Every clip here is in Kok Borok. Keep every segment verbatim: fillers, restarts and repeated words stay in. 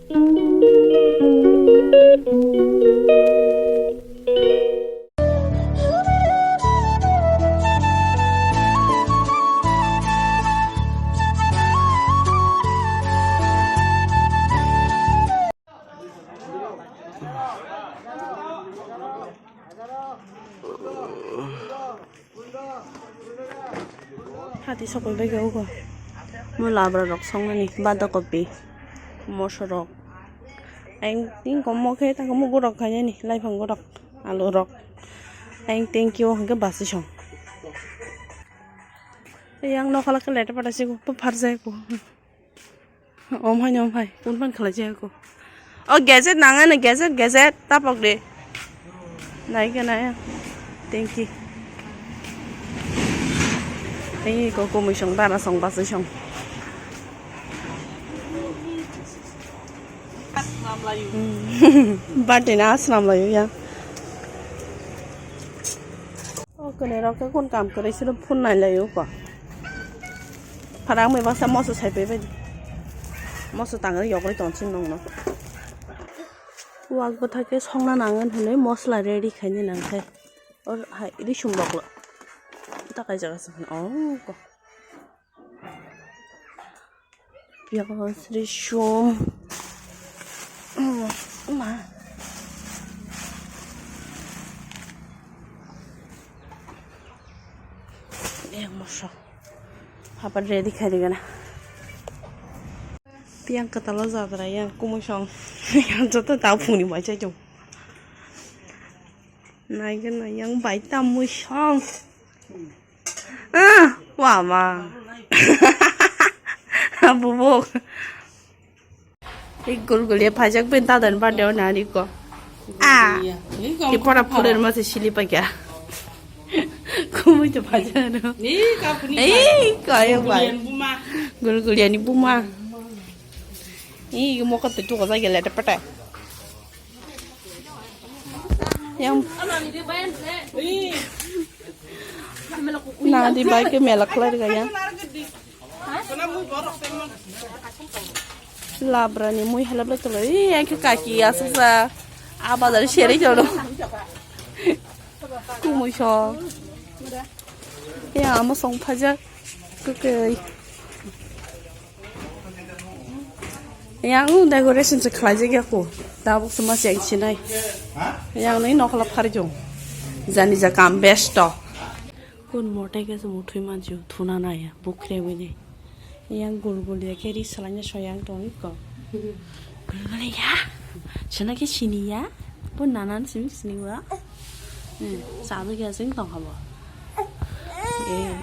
Hati sokoi bai khe ugo. Mo labra rok songnani, bada kopi, moso rok. Ang ting komo khe ta komo gorok khainani, laiphang gorok, alu rok. Ang thank you hwnkhe basi song. Yang nokhala khe leta pata sigo, pharjai ko. Om hai, om hai, kun pan khalai jaya ko. O gadget nang ano, gadget, gadget, tapok de. Nai ke nai. Thank you. Thank you ko, kumui song, dana song, basai song. Hmm. Birthday na asnam layo ya. O kwnwi rok khe kun kam kwrwi sino phone nai lai o ko. Phara ang bai baksa moso sai pai bai. Moso tangwi yogwi tong sini nong no. Wak bwtha khe songna nang hwnwi mosla ready khaina nang khe. Or hai risum rok lo. Ta kai jaga sa. Oh ko. Piyaj, risum. Ma. Yang moso. Hapa ready khai digana. Piyaj kwtal o jadra yang kumui song. Yang joto ta phungni mai chai chung. Nai gana yang bai ta mui song. Ah, wama. Bubuk. I gulgulia phajak ben ta dan ba deo nari ko. Ah. Gulgulia. Ni kamu Tipora kapal. Phuler ma se sili pa kya. Kumui to phajak no. Ni kapuni. Ei, kaya bai. Gulgulia ni buma. Gulgulia ni buma. I mo ka tu ko sa gele ta pata. Yang na di bai ke mela khlai rega ya. Labra ni mui halap le tolo. Ih, yang ke kaki asa sa. A bazar shere jolo. Kumui so. Ya, amo song phajak. Kukai. Yang decoration se khlaijak ya ko. Tabuk se ma cheng sinai. Yang ni nokla pharjong. Jani ja kam besto. Kun motai ke se muthwi manju thuna na ya. Bukhre wini. Yang gulgul ya ke ri salanya soyang tong ko. Gulgul ya. Chana ke sini ya. Bo nanan simi sini wa. Hmm, sadu ke sing tong habo. Eh.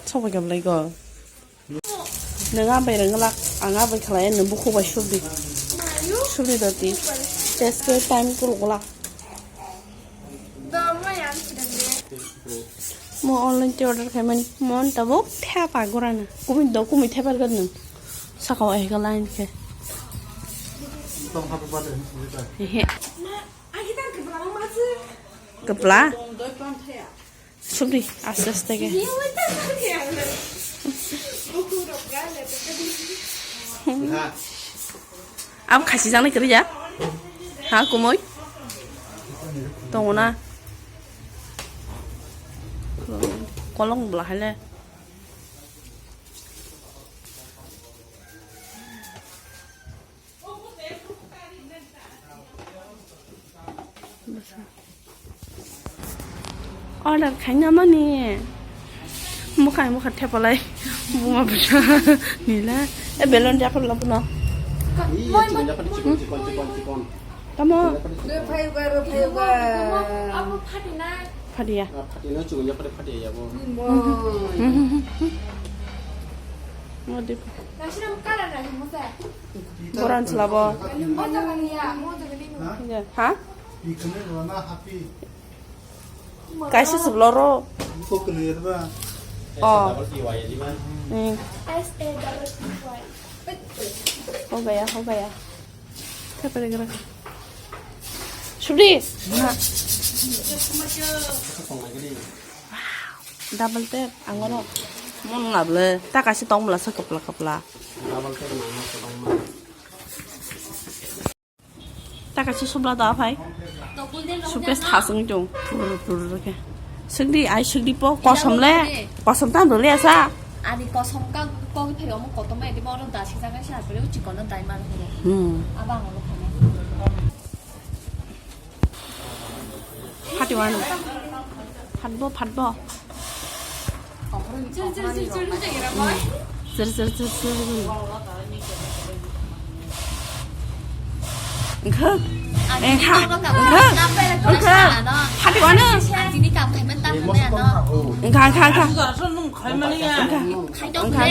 Sobo kemlai go. Nang abai rang lak, ang abai khlai nang bukhuk bai subdi. Subdi doti. Test ke time kul gulak. Mo online te order khai mani. Mon tabuk thepa gorana. Kumi do kumi thepa gan nang. Sakao ai ga line ke. Tong hap ba de. Ehe. Kepla. Subri, aste aste ke. Am khasi jang nai kri ja? Ha, kumoi? Tong na. Kolong bla hai le. Order khaina mani. Mukha mukha thepalai. Buma bwsa. Nila. E balloon dia kholo puno. Tamo. Phadiya. Phadiya chungo phadiya yabo. Modi. Boran chlabo. Ha? Kaisa se bloro. Oh. Hmm. Ho gaya, ho gaya. Kya paregra? Shubri. Double tap, angoro. Mon ngable, ta kaisa tong bwla sa kapla kapla. Ta kaisa subla da phai. Suitcase thasung tong. Pur pur ke. Sengdi ai sengdi po kosom le. Kosom tam dole asa. Ani kosom ka ko phai omo kotom ai di mo da si jaga sa pere uchi kono dai mar. Hmm. Abang lo phai. Phatiwano. Phatbo, phatbo. Sir, sir, sir, sir. Engkha. Engkha. Engkha. Engkha. Phatiwano. Engkha, engkha, engkha. Engkha. Engkha.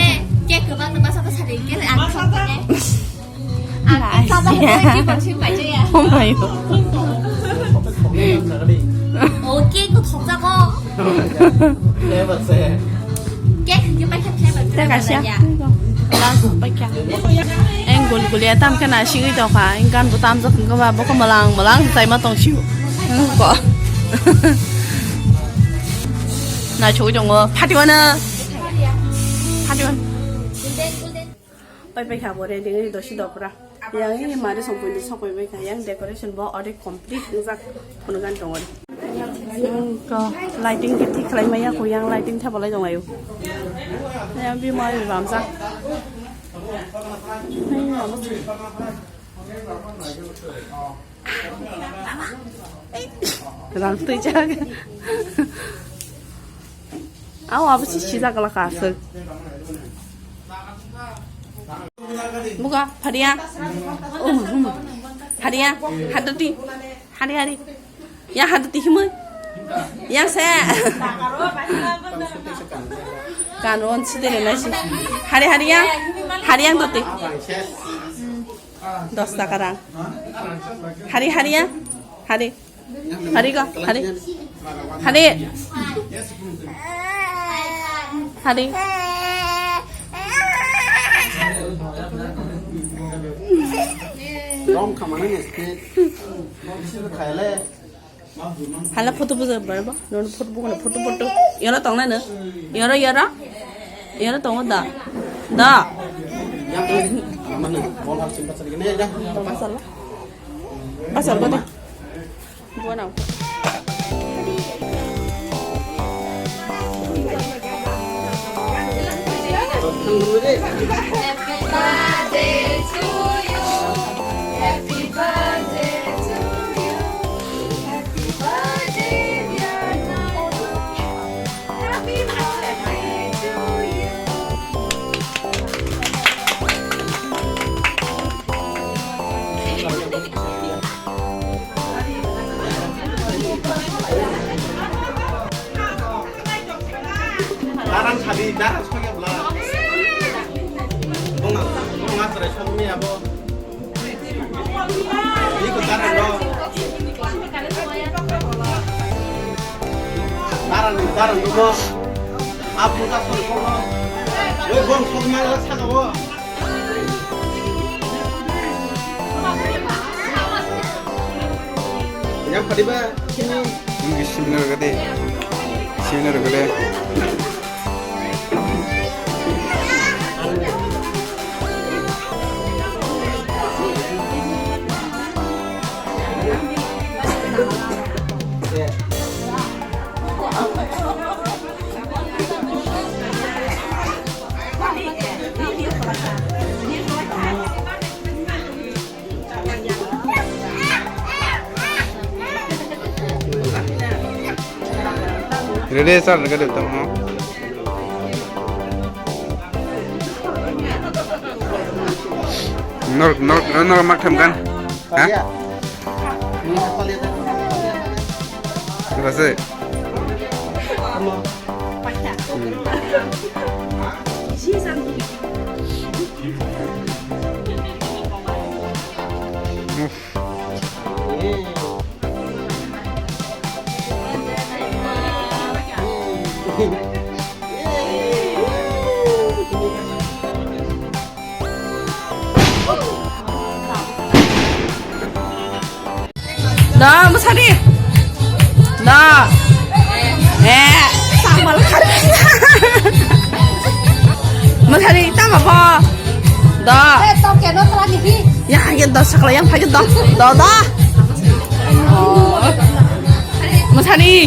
Ang kha ba hwnwi khe bangsing paijaya. Oh my God. Oh, cake ko thokjago. Cake hwnkhe paikha flavor flavor. Tei kaisa. Last paikha. Eng gul gulia tam khe na sigwi tongkha. Eng gan bo tamjak hwnkhe ba bo khe mwlang mwlang chaima tong sio. Ko. Naithogwi tongo. Phatiwano. Phatiwano. Pai pai kha bo ready wngwi dosi dopra. Yang ini mari sompoi ni sokoi bai kha, yang decoration bo already complete wngjak phunukgan tongo. Ko lighting khe thik khlai maya ko, yang lighting thabolai tong ayo. Yang bi mai bamjak. Rang twijak. Aw, abo si sijak la ka aswk. Buka, Pharia. Oh, hmm. Pharia, hadati. Hari, hari. Ya hadati himui. Ya se. Kan ron si dere na si. Hari, hari ya. Hari yang doti. Dos taka rang. Hari, hari ya. Hari. Hari ko, hari. Hari. Hari. Rom khamani nesti. Rom sir khaile. Hala photo buja bai ba. Non photo bukan photo photo. Yara tong na na. Yara yara. Yara tong da. Da. Yang mana? Bol hal simpat sedikit ya. Pasal. Pasal ko de. Bueno. Darang sabi, darang sokya bla. Bunga, bunga trai sokmi abo. Iko darang do. Darang, darang do. Abu da sokmo. Oi bong sokma la saka bo. Yang padi ba sini. Ini seminar gede. Seminar gede. Ready, sir, ready, tamo. Nor, nor, nor, nor, mak tham kan? Ha? Rasa. Da, masadi. Da. Eh, samal khari. Masani, tamo po? Do. Eh, tong keno tela ni hi. Ya, ya, do sakla yang phai do. Do, do. Oh. Masani.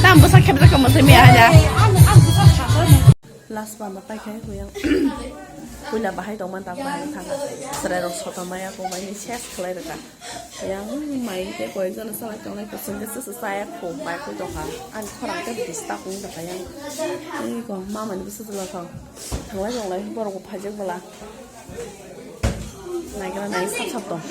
Tam bwsa khep jak masani ya. Last ba ma pai khai huyang. Puila bahai tong man ta bahai thang. Serai rok soto maya ko bai ses khlai rwkha. Yang mai ke koi jana salai tongnai ko sengke se se saya ko bai ko tongkha. Ani khorang ke disturb wng tongkha yang. Ni ko mama ni bwsa tongkha. Thanglai tonglai borok bo phaijak bwla. Naigra nai sap sap tong.